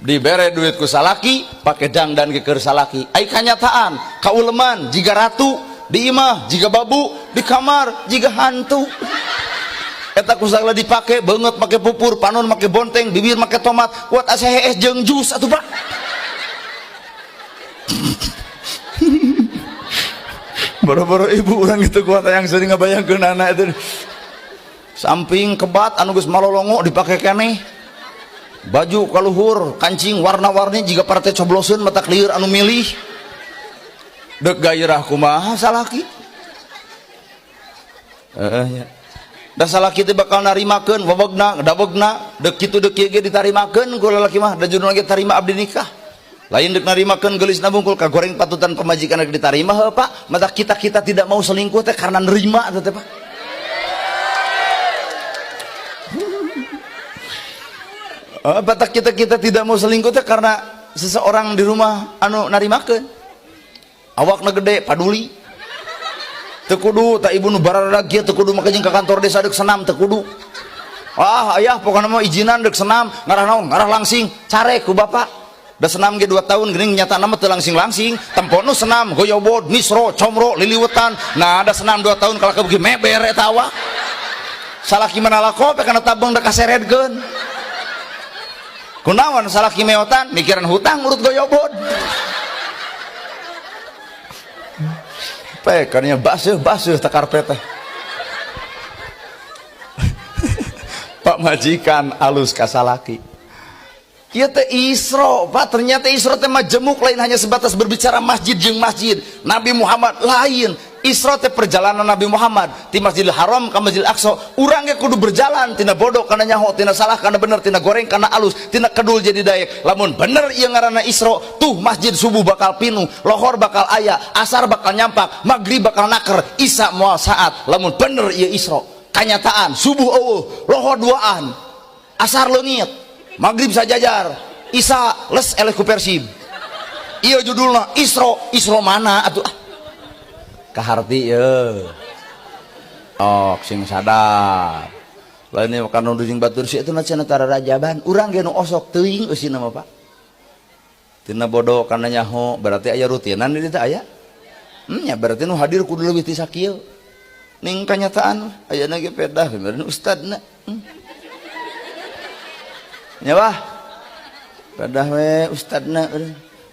Dibere duit ku salaki, pake dangdan ge keur salaki. Ai kanyataan, kauleman jiga ratu, di imah jiga babu, di kamar jiga hantu. Eta ku sagala dipake, beungeut make pupur, panon make bonteng, bibir make tomat, kuat asa hees jeung jus atuh Pak. Boro-boro ibu urang itu kuat yang sering ngabayangkeun anak itu. Samping kebat anu geus malolongo dipake keneh. Baju kaluhur, kancing warna-warni jiga partai cobloseun mata lieur anu milih. Deuk gairah kumaha salaki? Heeh nya. Da salaki teh bakal narimakeun wewegna, dawegna, deuk kitu deuk kieu ge ditarimakeun ku lalaki mah, da judulna ge tarima abdi nikah. Lain deuk narimakeun geulisna bungkul kagoreng patutan pamajikan rek ditarima heuh Pak. Mata kita-kita tidak mau selingkuh teh karena nerima teh Pak. Batak kita-kita tidak mau selingkuh teh karena seseorang di rumah anu narimakeun. Awakna gede paduli. Teu kudu tak ibu nu bararada kieu teu kudu make jeung ka kantor desa deuk senam teu kudu. Ah ayah pokona mah izinan deuk senam ngarah naon ngarah langsing carek ku bapak. Da senam ge 2 tahun geuning nyatana mah teu langsing-langsing tempo nu senam goyobod nisro comro liliwetan. Nah da senam 2 tahun kalaka beuki meber eta awak. Salaki mana lako pe kana tabeng da kaseredkeun. Kunaon salaki meotan mikiran hutang urut goyobod. Pe kaninya basuh-basuh teh karpet teh. Pak majikan alus ka salaki. Ieu teh Isra, Pak, ternyata Isra teh majemuk lain hanya sebatas berbicara masjid jeung masjid. Nabi Muhammad lain. Isra teh perjalanan Nabi Muhammad ti Masjidil Haram ka Masjidil Aqsa. Urang ge kudu berjalan tina bodoh kana nyaho, tina salah kana bener, tina goreng kana alus, tina kedul jadi daek. Lamun bener ieu ngaranna Isra, tuh masjid subuh bakal pinuh, lohor bakal aya, asar bakal nyampak, maghrib bakal naker, isya moal saat. Lamun bener ieu Isra, kanyataan subuh eueuh, lohor duaan, asar leungit, maghrib sajajar, isya les eleh ku Persib. Ieu judulna Isra, Isra mana atuh? Ah. Kaharti ye. Oh, sing sadar. Lain kan nu jeung batur si eta cenah tara rajaban, urang ge nu osok teuing eusina mah Pak. Tina bodoh kana nyaho, berarti aya rutinan di dieu teh aya. Nya berarti nu hadir kudu leuwih ti sakieu. Ning kanyataan ayana ge pedah bener ustadna. Nya bah. Pedah we ustadna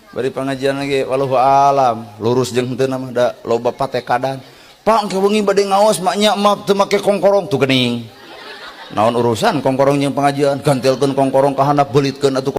bari pengajian lagi wallahu alam lurus jeung henteu mah da loba patekadan. Pak engke wengi bade ngaos maknya mah teu make kongkorong tuh geuning. Naon urusan kongkorong jeung pengajian, gantelkeun kongkorong ka handap beulitkeun atuh.